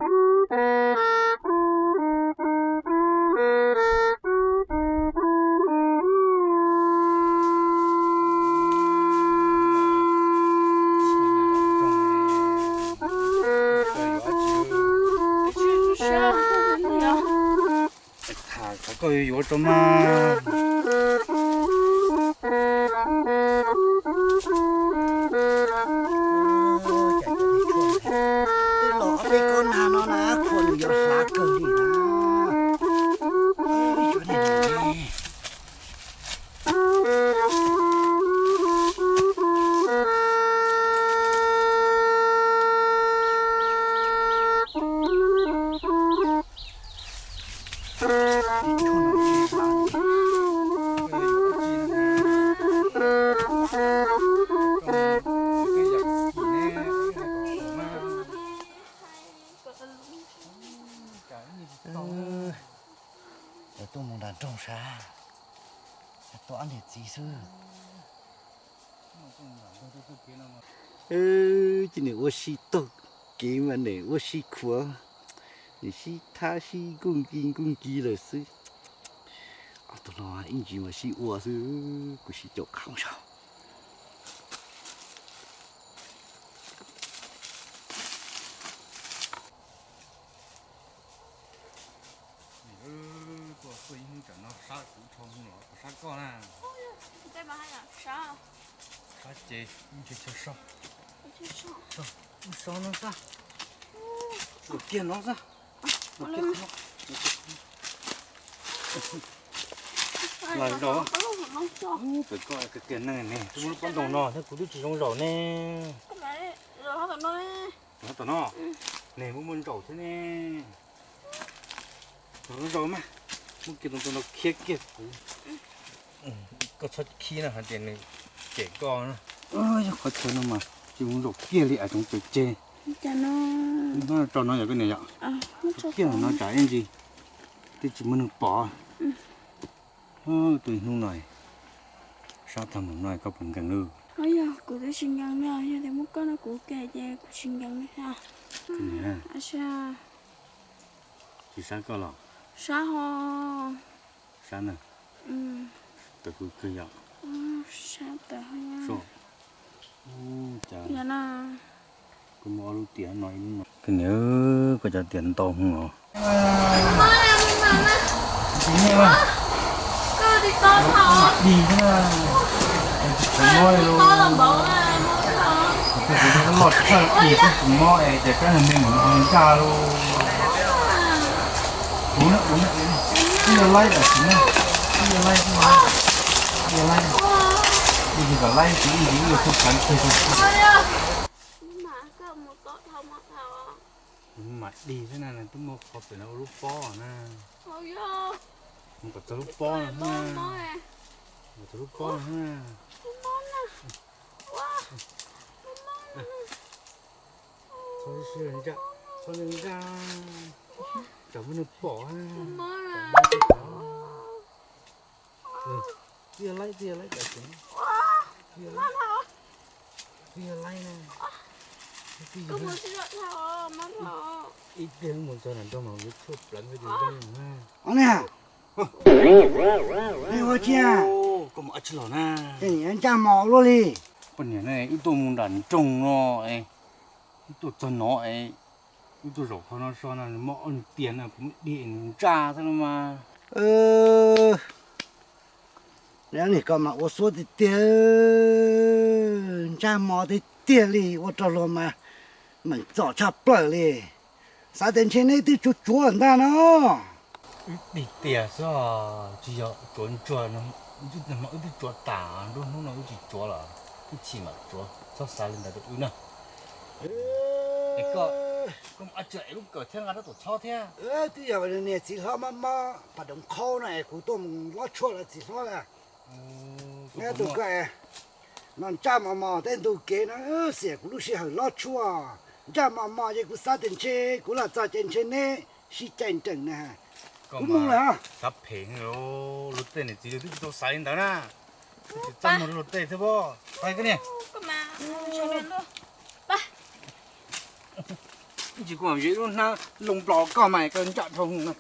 Tham qhov koj yuav yuav rau mas. Twb los ob peb kob nag no na, khuam nws yuav hlav kawg li na. Tuaj mus nram nroog sav, tuaj ob niam txiv xwb. Ces nws ua si taug kev mas nws ua si khuav, nws sib thab sib nkuj nki nkuj nki lawm xwb. Ob tug no ib ntsis mas sib ua xwb, kuv sib caum qab mus saib. Tuaj tuaj ib hnub tsam no sab kuv dhau mus los sab koj na. Sab ces ib ntsis tso so, so no sab, kiag no sab. Los zaum, pem koj kiag neeg ne, twb muaj lub pob ntoo no thiab kuv twb tsis zoo zaum ne. Tom no, ne muaj muaj zaum thiab ne. Los zaum mas, muab kiag tus ntoo no khiav kiag kuv. Koj txhob khib na, hais tias nws cem koj na. Yog qhov chaw no mas tsis zoo zaum kiag li, av tsoov tseg tseg. Tso no yog koj niam yom, kiag no tsam ib ntsis twb tsis muaj neeg pom. Tus hnub no sab tag mus no koj puas nkees lawm? Yog kuv twb tsis nkees li, yog tias muab koj no kuv kem ces kuv tsis nkees li. Tsis sab koj los? Sab ho. Sab na. Tawm kuv kawg yom. Sab tawm ho. Cas kuv muaj ob lub tiam no ib lub no. Koj niam, koj cov tiam ntau hwv os. Loj tshaj kis twb tsis mob es ces kab me me mus ho ntsaj lauj. Ub, ub, ub, ib yog laib tam sim no, ib yog laib, ib yog laib, ib yog kom laib ib ntsis ib yog tug pleev kiag rau. Kuv mam dig thiab na, twb muaj qhov pem no ua lub pob na. Mus kom txog lub pob no na. Mus txog lub pob no na. Txhob sib sib ntsaj, txhob ntsaj, tsam muaj neeg pom. Twb yog laib, twb yog laib, twb yog laib na. Ib pliag mus txog nram nroog mas yuav tshuaj pleev koj tus nrooj na. Ob niag, nej ua tsi? Koj mus ua tsi los na? Ntsaj mos luaj li. Poj niam, wb tuaj mus nram nroog no, wb tuaj txog no, wb tuaj zaum qhov no so no, nws muaj ob tiam no kuv muab dig nws ntsaj xwb no mas. Nim ko mas ua suab tiag tiag, ntsaj mos tiag tiag li, ua rau luag mas meem txom tshaj plaws li. Xav tias ntshe neb twb tsuav tsuav ntag no. Wb dig tiag xwb, tsis yog tsuav ntsuag no, wb twb tsuav tas, nruab hnub no wb tsis tsuav lawm, wb chim mam tsuav, txhob xav li ntawd rau wb na. Es koj, koj mus ua tsi es lub kawm thiab nqa rab tuam txhob thiab? Twb yog niag txiv hlob mob mob pas doov qhaub no es kuv tuaj mus lob tshuaj los txiv hlob na. Tus koj no ntsaj mos mos tej ntu kev no xiam kuv lub sij hawm lob tshuaj. Ntsaj mos mos ces kuv xav tias ntshe kuv los txog ces ntshe neb sib cais nrees na. Kuv mus lawm. Xav phem, luag tej niam txiv twb tsis tau xav li ntawd na. Twb tsis txaj muag rau luag tej thiab pob. Pab koj niam. Tsis kuv mam yog ib lub hnab loo nplos koj mas koj ntsaj dhau no.